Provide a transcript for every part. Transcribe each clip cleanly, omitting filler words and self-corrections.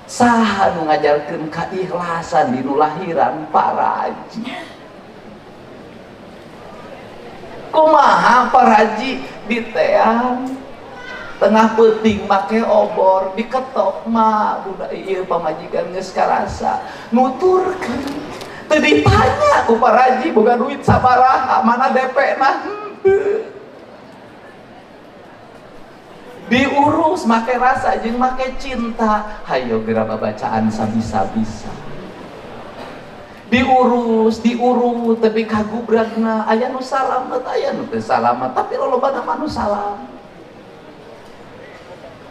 Saha nu ngajarkeun keikhlasan di nu lahiran paraji. Kumaha paraji diteang tengah peuting make obor diketok mah budak ieu pamajikan geus karasa nuturkeun teu ditanya ku paraji boga duit sabaraha mana DP na henteu. Diurus make rasa jeung make cinta, hayo geura babacaan sabisa-bisa. Diurus, diurut tapi kagubragna aya nu salamet, aya nu teu salamet, tapi lolobana mah nu salamet.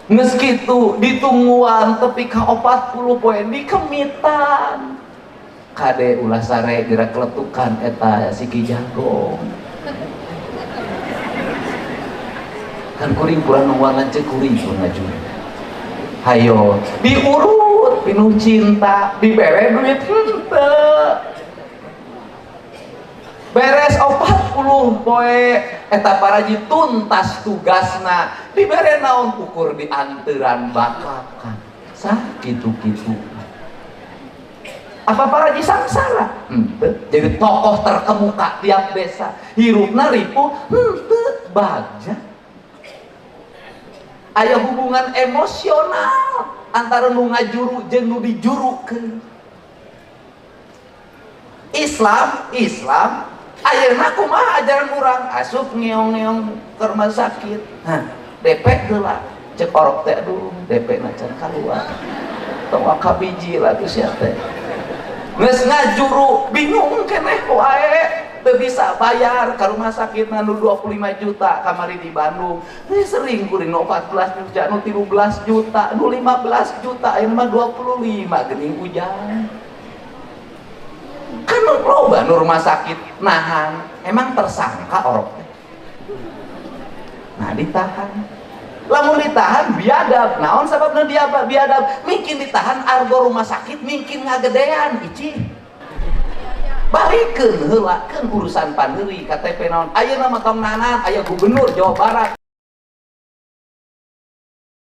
Geus kitu ditungguan tepi ka 40 poe dikemitan. Kade ulah sare geura keletukan eta si Ki Jago. Kan kuring kurang nungguan lanceuk kuring pun ngaju. Hayo diurut pinuh cinta, dibere duit henteu. Beres 40 poe eta paraji tuntas tugasna, dibere naon ukur dianteuran bakakan. Sakitu-kitu. Apa paraji sangsara? Henteu. Jadi tokoh terkemuka tiap desa, hirupna ripuh henteu bagja. Aya hubungan emosional antara nu ngajuru jeung nu dijurukeun. Islam, Islam ayeuna kumaha ajaran urang asup ngeong-ngeong ke rumah sakit. Hah, DP heula cek orok teh aduh DP na can kaluar. Tong kabiji lah tuh sia teh. Geus ngajuru bingung keneh wae. Teu bisa bayar ke rumah sakit nu 25 juta kamari di Bandung. Ini sering kuring nu 14 juta, nu 13 juta, nu 15 juta, ayeuna mah 25 geuning hujan. Kan loba nu rumah sakit nahan, emang tersangka orok teh. Nah ditahan. Lamun ditahan biadab, naon sababna biadab? Mungkin ditahan argo rumah sakit, mungkin ngagedean icih. Balikeun heula keun urusan pandeuri KTP naon. Ayeuna mah tong nanan aya gubernur Jawa Barat.